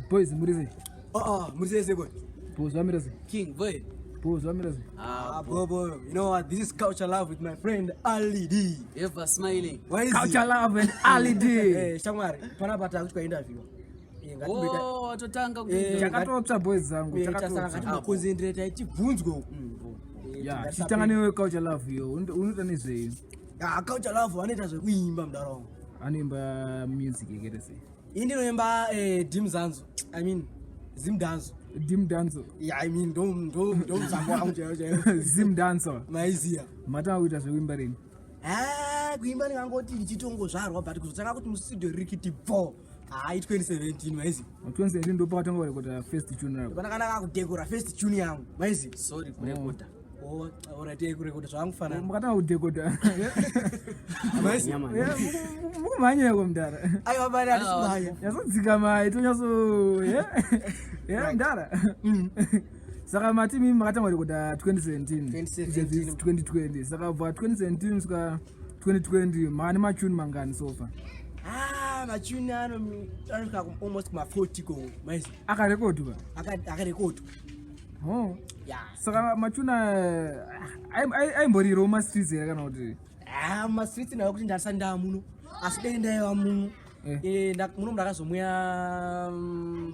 Boys, muri sei? Oh, muri sei sei? Boys, vamira sei? King boy. Boys, vamira sei? Ah, bro, you know what? This is Culture Love with my friend Ali D. Ever smiling. Why is Culture Love and Ali D. Eh, shamwari, panapa takuitwa interview. Eh, ngatimboita. Oh, watotanga Eh, kuita. Chakatotsva, boys zangu. Eh, tasaka Chakatotsva. ngatimboconcentrate tibvunzwe uku. Eh, Ya, tingasapenda. tichitanga newe, Culture Love yo. Unoita nezvei? Ah, Culture Love vanoita zvekuimba mudaro wangu. Anoimba music yakaita sei? Ini ndinoimba dimzanzo. I mean, zimdanzo. Dim danzo. Yeah, I mean, ndo mzambo wangu chaiwo chaiwo. Zim dancer. Maiziya. Matanga kuita zvekuimba rini? Ah, kuimba ndingangoti ndichitongozvarwa, but kuzotanga kuti mustudio rikiti bvo, hai, 2017, maizi. 2017 ndo pakatanga kurekoda first tune rako? Panakana kakudhekora first tune yangu, maizi. Sorry, kurekoda. Oh, alright, kurekoda zvaangufanana. Makatanga kudhekoda. Maizi. Mukumhanyeko, mudara. Aiwa, bari handisi. Nyatsodzika mai, tonyatso ye mudara. Saka mati mimi makatanga kurekoda 2017? 2017. 2020. Saka bva 2017 kusvika 2020 maane machuni mangani so far? Ah, machuni anosvika almost kuma40 ko, maizi. Akarekodwa? Akarekodwa. Oh. Ya. Saka machuni aimborirawo mastreets here kana kuti? Ah, mastreets nayo kuti ndasati ndaa muno, asi dei ndaiva muno. Eh. Eh, muno ndakazomuya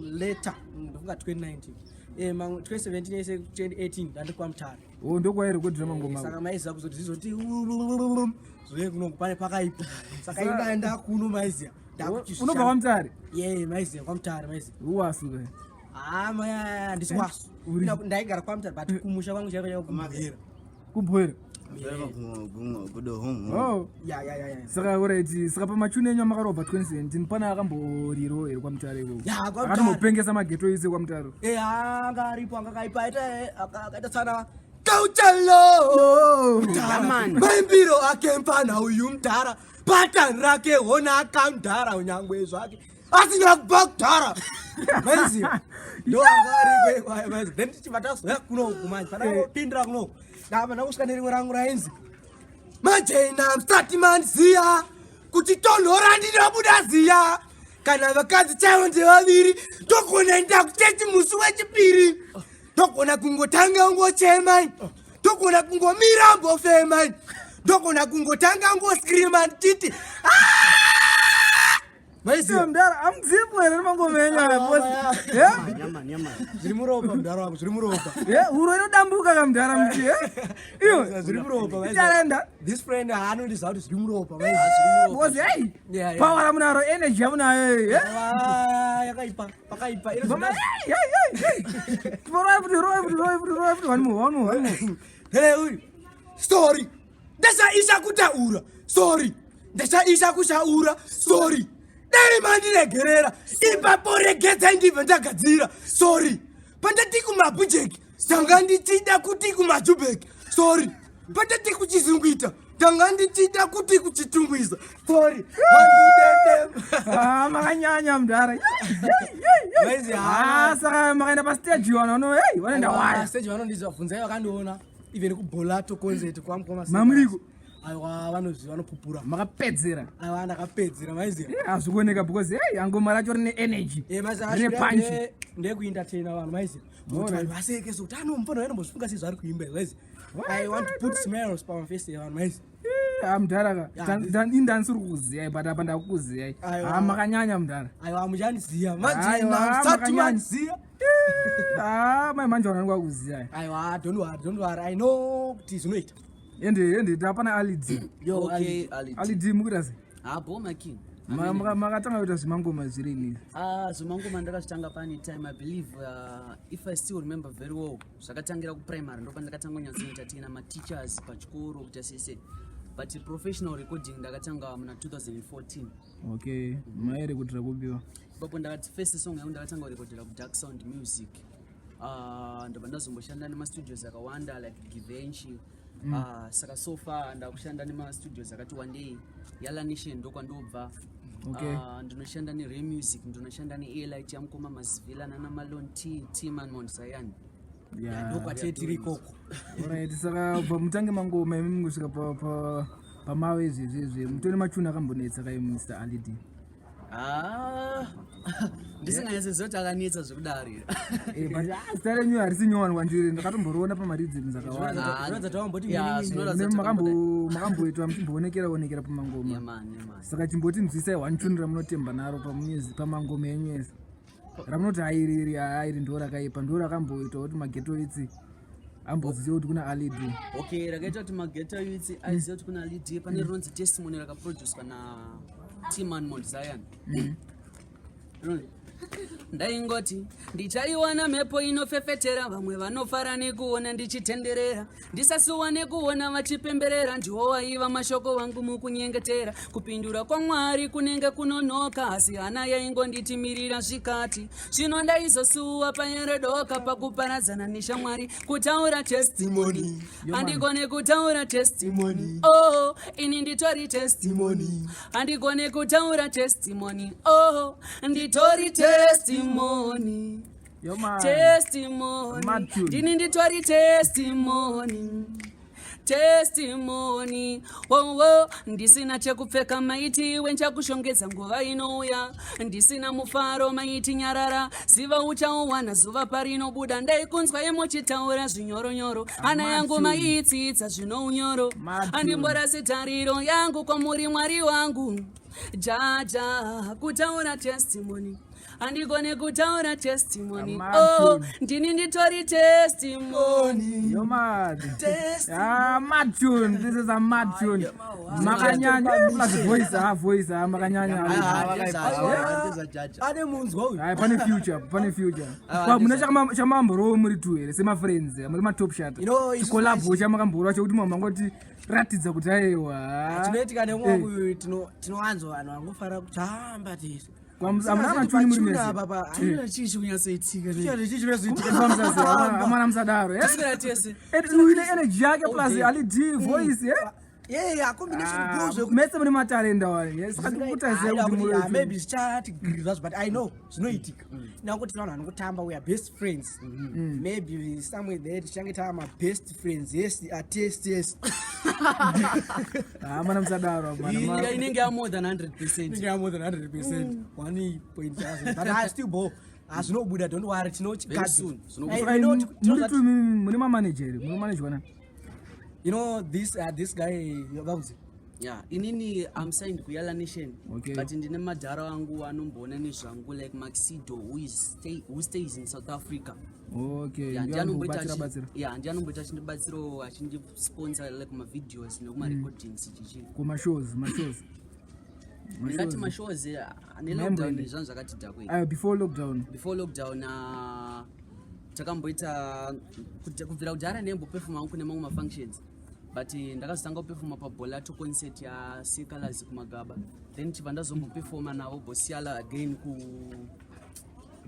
later, ndofunga 2019. Eh, 2017 ese 2018 ndandiri kwaMutare. O, ndokwairekodhera mangoma? Saka maiziva kuzoti zizoti zvoye kuno pane pakaipa, saka indaenda kuno, maiziva. Unobva kwaMutare? Ye, maiziva, kwaMutare, maiziva. Uwasuka? Ah, maya, handisi kwasu. Ndaigara kwaMutare, but kumusha kwangu chaiko chaiko kuMuhera. Kubwera. Oh. Ya. Saka alright, saka pamachuni enyu amakarobva 2017 pana akamborirawo here kwaMutare ikoko? Ya, kwaMutare. Akatombopengesa mageto ese kwaMutare? Eh, anga aripo, anga akaipa, akaita tsana kauchalo maimbiro ake mfana uyu mudhara, patani rake hona akamudhara, unyangwe zvake asina kubva kudhara, maiziva, ndo anga ariko, maiziva. Then tichibva tazoya kunoku manje, panakopindira kunoku, ndabva ndakusvika nerimwe rangu rainzi majena musati manziya kuti tonhora ndinobuda ziya, kana vakadzi chaivo ndevaviri, togona enda kuchechi musi wechipiri, togona kungotanga ngochema, togona kungomira mbofema, togona kungotanga ngoskrima ndichiti maiziva. Mudhara, amudzipo here mangoma enyu aya? Zviri muropa, mudhara wangu, zviri muropa. Huro inodambuka kamudhara muchi iyo. Zviri muropa, maiziva. Itarenda. This friend haanondiziva kuti zviri muropa, maiziva. Because hey, Yeah. power ramunaro, energy yamunayo, eh? Ah, yakaipa, pakaipa. Ngoma, hey, hey, hey, hey. Rova futi, rova futi, rova futi, rova futi. One more, one more, one more. Hele uyu, sorry, ndashaisha kutaura, sorry, ndashaisha kushaura, sorry, dai mandiregerera ipapo, regedzai ndibve ndagadzira, sorry, pandati kumabhujeki tanga ndichida kuti kumaJubek, sorry, pandati kuchizungwita tanga ndichida kuti kuchitungwiza, sorry. Ah, makanyanya, mudhara. Maizi, Ah, saka makaenda pastage wana no, hey, vanoenda waya. Stage vanondiziva, bvunzai vakandiona even kuBolato concert kwamukoma. Mamuriko? Aiwa, vanoziva, vanopupura. Makapedzera. Aiwa, ndakapedzera, maiziva. Eh, hazvikuoneka because hey, angoma racho rine energy. Rine punch. Ndekuentertaina vanhu, maiziva, kuti vanhu vaseke, so kuti ano mufana vanombozvifunga sei zvaari kuimba, maiziva. I want to put smiles pamafesi evanhu, maiziva. Ah, mudhara ka. Yeah, Indanisiri kukuziyai, but apa ndakukuziyai. Aiwa. Ah, makanyanya, mudhara. Aiwa, muchandiziya. Aiwa, Majena musati makanyanya. mandiziya. Ah, mai manje vanhu vanenge. Aiwa, don't worry, don't worry, I know kuti zvinoita. Ende tapana Ali D. Yo. Okay, Ali. Ali D, mukuita sei? Ah, bo, my king. Makatanga kuita zvemangoma zvirini? Ah, zvemangoma ndakazvitanga pane time, I believe, if I still remember very well, zvakatangira kuprimary, ndo pandakatanga kunyatsoita tiina mateachers pachikoro kuita sese, but professional recording ndakatanga muna 2014. Okay, mairekodera kubiwa? Ipapo ndakati first song yangu ndakatanga kurekodera kuDark Sound Music. Ndobva ndazomboshanda nemastudios akawanda like Givenchy. Saka so far ndakushanda nemastudios akati wandei, Yala Nation ndokwandobva. Ndinoshanda neRe Music, ndinoshanda neAlight yamukoma Mazivila nana Malon T T Man Mount Zion. Ndokwatee tiri ikoko. Alright, saka bva mutange mangoma imi mungosvika pamave izvezvezve, mutore machuni akambonetsa kai, Mr Ali D? Ah, Ndisinganyatsoziva kuti akanetsa zvekudaro here. But zita renyu harisi nyowani kwandiri, ndakatomboriona pamaridhims akawanda. Ah, Zvinoratidza tawamboti yeah, mini, mini. zvinoratidza takamboda- Makamboitwa muchimboonekera onekera pamangoma. Yeah, man, yeah, man. Saka chimbotinzwisai one tune ramunotemba naro pamusic, pamangoma enyu ese, ramunoti hairiri, hairi ndo rakaipa, ndo rakamboita kuti maghetto youths ambozive kuti kuna Ali D. Okay, rakaita kuti maghetto youths aiziva kuti kuna Ali D, pane rinonzi "Testimony", rakaproducwa na Tman Mount Zion. Rinonzi, "Ndaingoti ndichaiwana mhepo inofefetera, vamwe vanofara nekuona ndichitenderera, ndisasuwa nekuona vachipemberera. Ndiwo waiva mashoko wangu mukunyengetera. Kupindura kwaMwari kunenge kunonoka, asi hana yaingonditimirira zvikati zvino ndaizosuwa payeredoka pakuparadzana neshamwari. Kutaura testimony, handigone kutaura testimony. Oh, ini nditori testimony. Handigone kutaura testimony. Oh, nditori testimony." Yo, man. Testimony. Mad tune. Ndini nditori testimony, testimony. Oh. Ndisina chekupfeka, maiti wenchakushongedza nguva inouya. Ndisina mufaro, maiti nyarara, ziva uchauwana zuva parinobuda. Ndaikunzwa yemuchitaura zvinyoronyoro, hana yangu maitsitsa zvino unyoro. Mad tune. Handimborasi tariro yangu kwamuri, Mwari wangu jaja. Kutaura testimony, handigone kutaura testimony. Mad Oh, tune. ndini nditori testimony. Yo, mad. Ah, mad tune. This is a mad tune. Makanyanya. Plus voice, ah, voice, ah, makanyanya. Ane munzwa uyu. Hayi, pane future, pane future. Kwa mune chamamborowo muri two here semafriends, muri matop shot? You know, Chicollabo chamakamborwa chekuti mamangoti ratidza kuti aiwa. Chinoitika nemwangu uyu, tinowanzo vanhu vangofanira kutamba tese. Hamuna tune muri mese? Apa Chii chii kunyatsoitika? Amana, musadaro, eh? Tiswera tese. Uyu ne-energy yake plus Ali D voice, eh? Yeah, combination Ah, bro zvekuti mese mune matalenda wani, yes. Saka ndikutarisai kuti muri Maybe zvichati giri zvazvo, but I know zvinoitika nangoti vanhu vanongotamba, we are best friends. Maybe somewhere there tichange tava mabest friends, yes, atest, yes. Ah, mana, musadaro, amana. Inenge ya more than 100%. Inge more than 100%, one point thousand, but I still bo hazvinobuda, don't worry. Very soon, zvinobuda. Saka muri two mune mamanejeri, munomanejwa nani? You know this guy vakuzi. Yeah, inini I'm signed kuYala Nation. But ndine madhara angu anomboona nezvangu, like Maxido, who stays in South Africa. Yeah, Ndiye anobatsira batsira. Yeah, ndiye anomboita achindibatsirawo, achindisponsor like mavideos nekumarecordings chichi. Kumashows, mashows? Ndingati mashows nelockdown Membrane. zvanhu zvakati dhakwei. Ayo, before lockdown? Before lockdown, takamboita kubvira kudhara ndaimbopefuma hangu kune mamwe mafunctions, but ndakazotanga kupefuma pabholato concert yaSekalas kumagaba, then chibva ndazombopefoma navo Bosiala again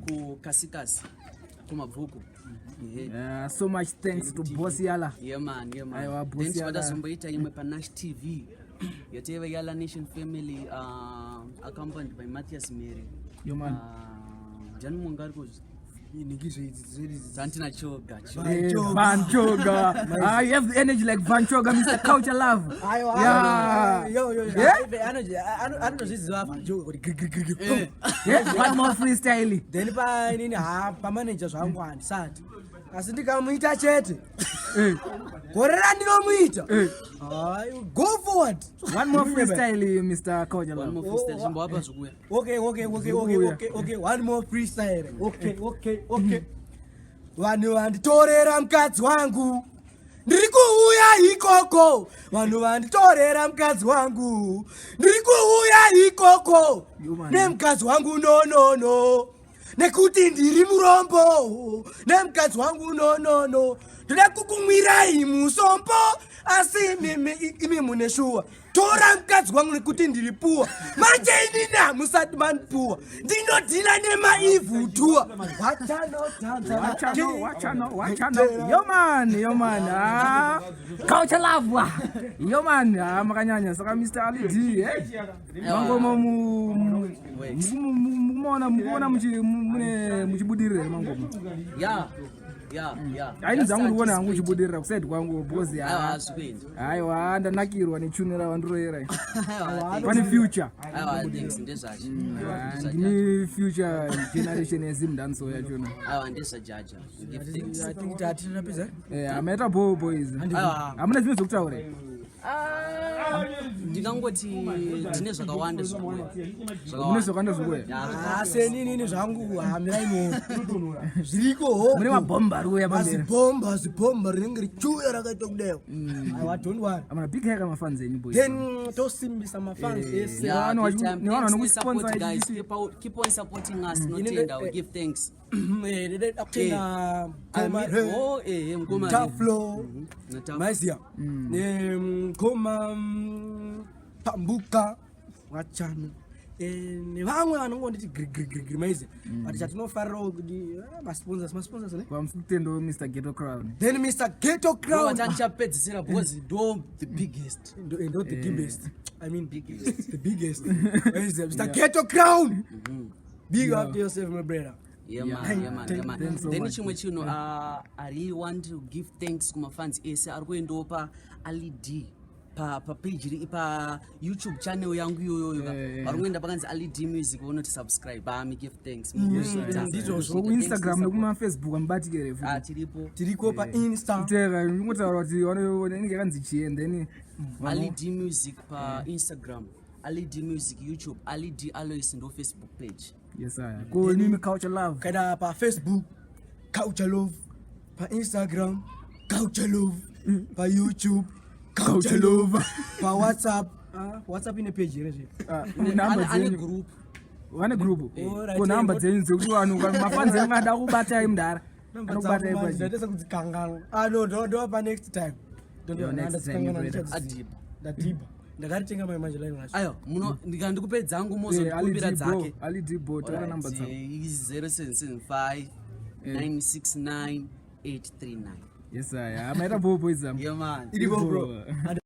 kukasikasi kumabvuku. Ehe. So much thanks to Boss Yala. Yeah man, yeah man. Aiwa, Boss Then chibva Yala. ndazomboita imwe paNash TV yataiva Yala Nation Family, accompanied by Matthias Mary. Yo, man. Ndiani mumwe ari kuzvi Zantina Choga. Choga. Eh, Van Choga. Ah, you have the energy like Van Choga, Mr. Culture Love. Yeah. Anotozviziva Van kuti grigrigrigri. Yeah, one more freestyle. Then painini ha pamaneja zvangu handisati, asi ndikamuita chete gore randinomuita. Hayi, go forward. One more freestyle, Mr. Culture One Love. more freestyle, chimbowapa zvikuya. Okay. Zvikuya. Okay, one more freestyle. Okay. Vanhu vanditorera mukadzi wangu, ndiri kuuya ikoko. Vanhu vanditorera mukadzi wangu, ndiri kuuya ikoko. Yo, man. Nemukadzi wangu, no, no, no, nekuti ndiri murombo. Nemukadzi wangu, no, no, no, ndoda kukumwirai musombo, asi imi mune shuwa. Tora mukadzi wangu nekuti ndiri poor. Manje inini hamusati mandipuwa, ndinodhila nemaivhu tua. Wachano, wachano, wachano. Yo man, yo man. Ah. Culture Love. Ah. Yo man, ah, makanyanya. Saka Mr. Ali D, eh? Mangoma mukumaona mukuona mune muchibudirira here mangoma? Yeah. Yeah. Haini Just dzangu ndikuona hangu anticipating. uchibudirira kuside kwangu because Aiwa, hazvikuendi. Aiwa, ndanakirwa netune ravandiroyera. Aiwa, Pane future. Aiwa, thanks, ndezvacho. Ah, ndimi future generation yeZimdancehall yachona. Aiwa, ndezvajaja. Give thanks. I think tatinapedza. Amaita bo, boys. Aiwa. Hamuna zvimwe zvokutaura? Ndingangoti ndine zvakawanda zvikuuya. Mune zvakawanda zvikuya. Aseninini zvangu hamiraimo zviriko ho. Mune mabhomba ari kuuya pamberi. Mazibhomba, zibhomba rinenge richiuya rakaita kudayo. Aiwa, don't worry. Amuna big hair kamafans enyu, boys. Then tosimbisa mafans ese. Vanhu nevanhu Thanks vanokusponsor nesupport, guys. ichisi. Keep on supporting us. Notenda, we give thanks. Akutenda Goma. Oh, mukoma. Taflo. Nataflo. Maizia ngoma pambuka wachano nevamwe vanongonditi grigrigrigri, maiziya. But chatinofarirawo kuti masponsors, masponsors ne. Pamusi kutendawo Mr Ghetto Crown. Then Mr Ghetto Crown. Ndichapedzisira because ndo the biggest. Ndo the biggest, I mean biggest, the biggest. Maiziya, Mr Ghetto Crown, big up to yourself, my brother. Yeah man, yeah man, yeah man. Thanks so Then much. chimwe chinhu, I really want to give thanks kumafans ese ari kuendawo pa Ali D papage iri pa YouTube channel yangu iyoyoyo. Vari kuenda pakanzi Ali D Music, vonoti subscribe. Ami give thanks. Ndizvozvo. KuInstagram nekumaFacebook amubatikere futi. Ah, tiripo. Tiriko paInsta. Kutera ingotaura kuti inenge yakanzi chii and then Ali D Music pa Instagram, Ali D Music YouTube, Ali D Alois ndo Facebook page. Yes, aya ko nimi Culture Love? Kana paFacebook Culture Love, paInstagram Culture Love, paYouTube Culture Love, paWhatsApp. Ah, WhatsApp ine page here zve? Ah, namba Ane dzenyu. group. Vane group. Alright, Ko namba dzenyu dzekuti vanhu mafans enyu ada kubatai mudhara anokubatai pachi? Ndaitesa kudzikanganwa. Ah no, ndovapa next time. Yo, next time, brother. Adhibha. Ndadhibha, ndakaritenga mai manje line racho. Ayo, muno ndikandikupe dzangu mozondikumbira dzake. Ali D bro, taura namba dzako. 0775 969 839. Yes, aya amaita bo, boys. Yeah man. Iripo, bro.